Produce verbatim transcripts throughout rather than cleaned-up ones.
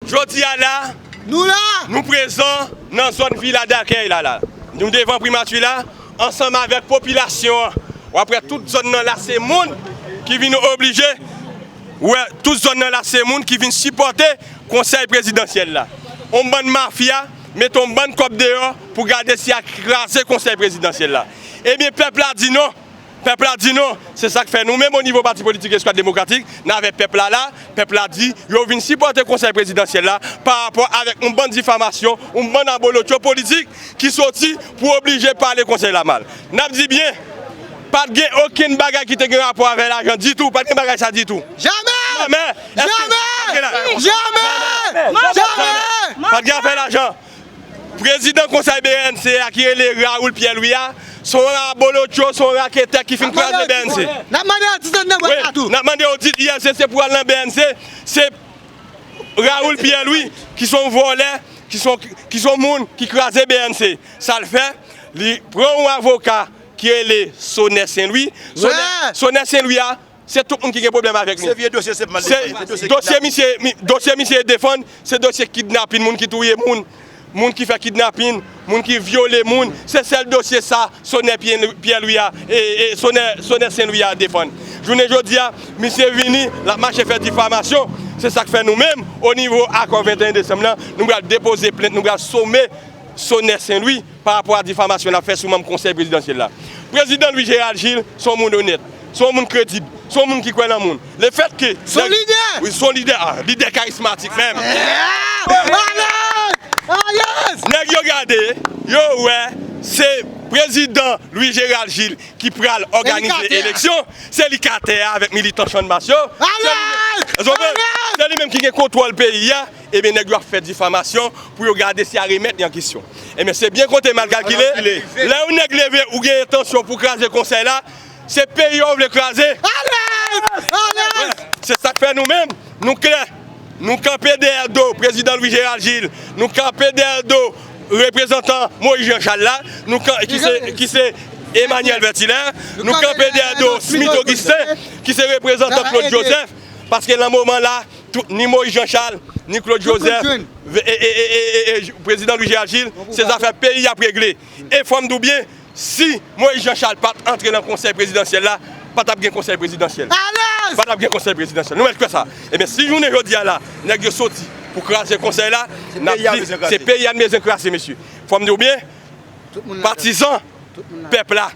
Jodi a la, nou la, nou prezan nan zòn Vila Dakèy la, la. Nou devan primati la, ansanm avèk popilasyon an. W ap wè tout zòn nan la se moun ki vin oblije. Wè, tout zòn nan la se moun ki vin sipòte konsèy prezidansyèl la. On bann mafya mete on bann kòb deyò pou gade si y a kraze konsèy prezidansyèl la. Ebyen, pèp la di non. Pèp la di non. Se sa k fè nou menm o nivo Pati Politik Eskwad Demokratik, n avèk pèp la la, pèp la di yo vin sipòte konsèy prezidansyèl la pa rapò avèk yon bann difamasyon, yon bann abolotcho politik ki soti pou oblije pale konsèy la mal. N ap di byen, pa t gen okenn bagay ki te gen rapò avè lajan ditou, pa t gen bagay sa ditou. Jamè! Jamè! Èske Jamè! Jamè! Jamè! Pa t gen afè lajan. Prezidan konsèy B N C a ki rele Raoul Pierre Louis a, se yon abolotcho, se yon raketè ki fin kraze B N C. N ap mande odit anndan bwat la tou. N ap mande odit U L C C pou al nan B N C. Se Raoul Pierre Louis ki se yon vòlè, ki se yon, ki se yon moun ki kraze B N C. Sa l fè, li pran yon avoka ki rele Sonè Sen Lwi. Sonè, Sonè Sen Lwi a, se tout moun ki gen pwoblèm avèk li. Se vye dosye, se mal defann, se dosye kidnapin. Dosye misye, mi- dosye misye defann, se dosye kidnapin, moun ki touye moun, moun ki fè kidnapin, moun ki vyole moun. Se sèl dosye sa Sonè Pye- Pyè Lwi a, e, e, Sonè, Sonè Sen Lwi a defann. Jounen jodi a, misye vini, l ap mache fè difamasyon. Se sa k fè nou menm, o nivo Akò venteyen desanm nan, nou pral depoze plent, nou pral some Sonè Sen Lwi pa rapò a difamasyon l ap fè sou manm konsèy prezidansyèl la. Prezidan Louis Gérald Gilles se yon moun onèt, se yon moun kredib, se yon moun ki kwè nan moun. Lefètke se yon lidè! Wi, se yon lidè, ah, lidè karismatik menm. Nèg yo gade, yo wè se prezidan Louis Gérald Gilles ki pral òganize eleksyon, se li k atè a avèk militan Channmas yo. Se li menm ki gen kontwòl peyi a. Ebyen, nèg yo ap fè difamasyon pou yo gade si y a remèt li an kesyon. Ebyen, se byen konte, mal kalkile. Lè yon nèg leve ou gen entansyon pou kraze konsèy la, se peyi a w vle kraze. Alèz! Alèz! Se sa k fè nou menm, nou klè. Nou kanpe dèyè do prezidan Louis Gérald Gilles. Nou kanpe dèyè do reprezantan Moïse Jean Charles la, nou kan- ki se, ki se Emmanuel Vertilaire. Nou kanpe dèyè do Smith Augustin, ki se reprezantan Claude Joseph. Paske nan moman la, tout, ni Moïse Jean Charles, ni Claude Joseph, e, e, e, e, e, e, prezidan Louis Gérald Gilles, se zafè peyi y ap regle. E fò m di w byen, si Moïse Jean Charles pa t antre nan konsèy prezidansyèl la, pa t ap gen konsèy prezidansyèl. Alèz! Pa t ap gen konsèy prezidansyèl. Nou mèt kwè sa. Ebyen, si jounen jodi a la, nèg yo soti pou kraze konsèy la, n ap di, se peyi a n bezwen kraze, mesye. Fò m di w byen, patizan pèp la.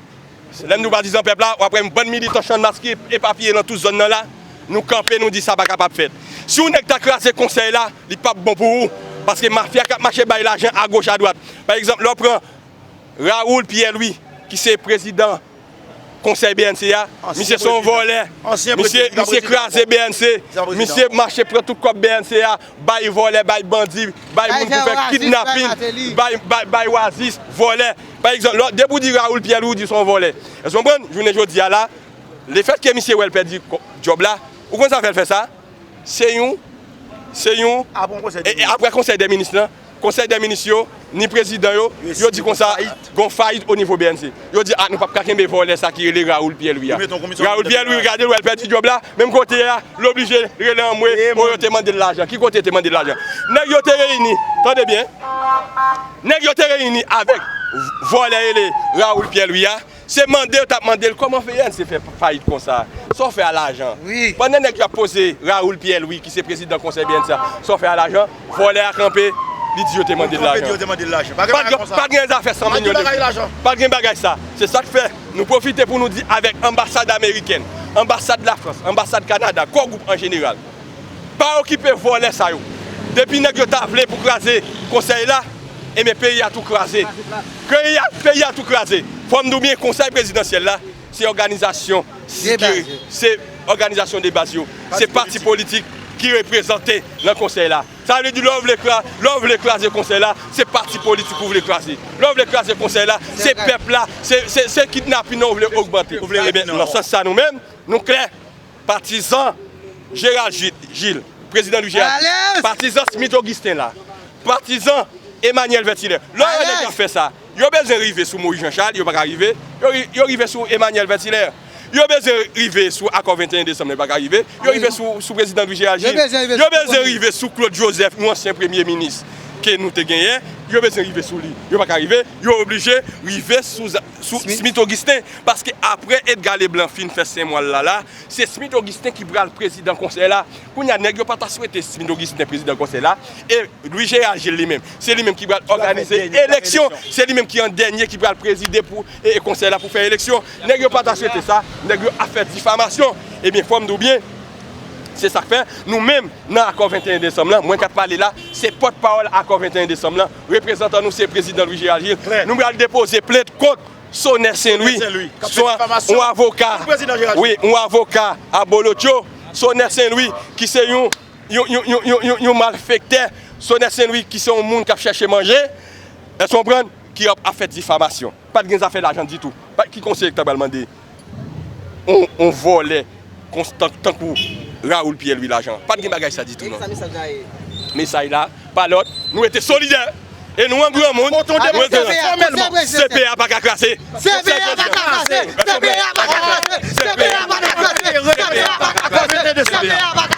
Lè m di w patizan pèp la, w ap wè yon bann militan Channmas ki epapiye nan tout zòn nan la, nou kanpe, nou di sa pa kapab fèt. Si yon nèg ta kraze konsèy la, li p ap bon pou ou. Paske mafya k ap mache bay lajan agoch adwat. Pa egzanp, lè w pran Raoul Pierre Louis, ki se prezidan konsèy B N C a, misye se yon vòlè, misye, misye kraze B N C, misye mache pran tout kòb B N C a, bay vòlè, bay bandi, bay moun pou fè kidnapin, bay, bay, bay Oasis, vòlè. Pa egzanp, lè, depi w di Raoul Pierre Louis, ou di se yon vòlè. Èske w konprann? Jounen jodi a la, lefètke misye wè l pèdi djòb la, ou konn sa fè l fè sa? Se yon, se yon, e, e apre konsèy dè minis lan, konsèy dè minis yo, ni prezidan yo, yo di konsa, gon fayit o nivo B N C. Yo di, a, nou p ap ka kenbe vòlè sa ki rele Raoul Pierre Louis a. Raoul Pierre Louis, gade l, wè l pèdi djòb la, menm kote a, l oblije rele anmwe, o, yo te mande l lajan. Ki kote yo te mande l lajan? Nèg yo te reyini, tande byen, nèg yo te reyini avèk vòlè rele Raoul Pierre Louis a, se mande yo t ap mande l kòman B N C fè fayit konsa. Sa w fè a lajan? Pandan nèg yo ap poze Raoul Pierre Louis, ki se prezidan konsèy B N C a, sa w fè a lajan, vòlè a kanpe, li di yo te mande l lajan. Pa t gen, pa t gen zafè san milyon de goud. Pa t gen bagay sa. Se sa k fè, nou pwofite pou nou di avèk anbasad amerikèn, anbasad Lafrans, anbasad Kanada, Core Group an jeneral, pa okipe vòlè sa yo. Depi nèg yo ta vle pou kraze konsèy la, ebyen peyi a tou kraze. Peyi a, peyi a tou kraze. Fò m di w byen, konsèy prezidansyèl la, se òganizasyon ki, se òganizasyon de baz yo. Se pati politik ki reprezante nan konsèy la. Sa vle di, lè w vle kra-, lè w vle kraze konsèy la, se pati politik ou vle kraze. Lè w vle kraze konsèy la, se pèp la, se, se, se kidnapin nan ou vle ogmante. Ebyen, nan sans sa nou menm, nou klè. Patizan Gérald Gilles, Gilles, prezidan Louis Gérald Gilles. Patizan Smith Augustin la. Patizan Emmanuel Vertilaire. Lè w wè nèg yo ap fè sa, yo bezwen rive sou Moïse Jean Charles, yo pa ka rive. Yo ri-, yo rive sou Emmanuel Vertilaire. Yo bezwen rive sou akò venteyen desanm nan, yo pa ka rive. Yo rive sou, sou prezidan Louis Gérard Gilles. Yo bezwen rive sou Claude Joseph, yon ansyen premye minis ke nou te genyen. Yo bezwen rive sou li. Yo pa ka rive. Yo oblije rive sou, sou Smith Augustin. Paske apre Edgar Leblanc fin fè senk mwa l la, la, se Smith Augustin ki pral prezidan konsèy la. Kounye a, nèg yo pa ta swete Smith Augustin prezidan konsèy la. E Louis Gérard Gilles li menm, se li menm ki pral òganize eleksyon. Se li menm ki an dènye ki pral prezide pou e, e konsèy la pou fè eleksyon. Nèg yo pa ta swete sa. Nèg yo ap fè difamasyon. Ebyen, fò m di w byen, se sa k fè nou menm nan akò venteyen desanm lan, mwen k ap pale la, se pòtpawòl akò venteyen desanm lan. Reprezantan nou se prezidan Louis Gérard Gilles. Nou pral depoze plent kont Sonè Senlwi, yon avoka, wi, yon avoka abolotyo, Sonè Senlwi, ki se yon, yon, yon, yon, yon, yon, yon malfektè, Sonè Senlwi, ki se yon moun k ap chèche manje, èske w konprann? Ki ap, ap fè difamasyon. Pa t gen zafè lajan ditou. Pa, ki konsèy k ta pral mande yon, yon vòlè kons-, tan-, tankou Raoul Pierre Louis lajan? Pa t gen bagay sa ditou, non. Mesaj la, pa lòt, nou rete solidè. E nou an granmoun, nou rete fòmèlman. C P A pa ka kraze. C P A pa ka kraze. C P A pa ka kraze. C P A pa ka kraze. C P A pa ka kraze.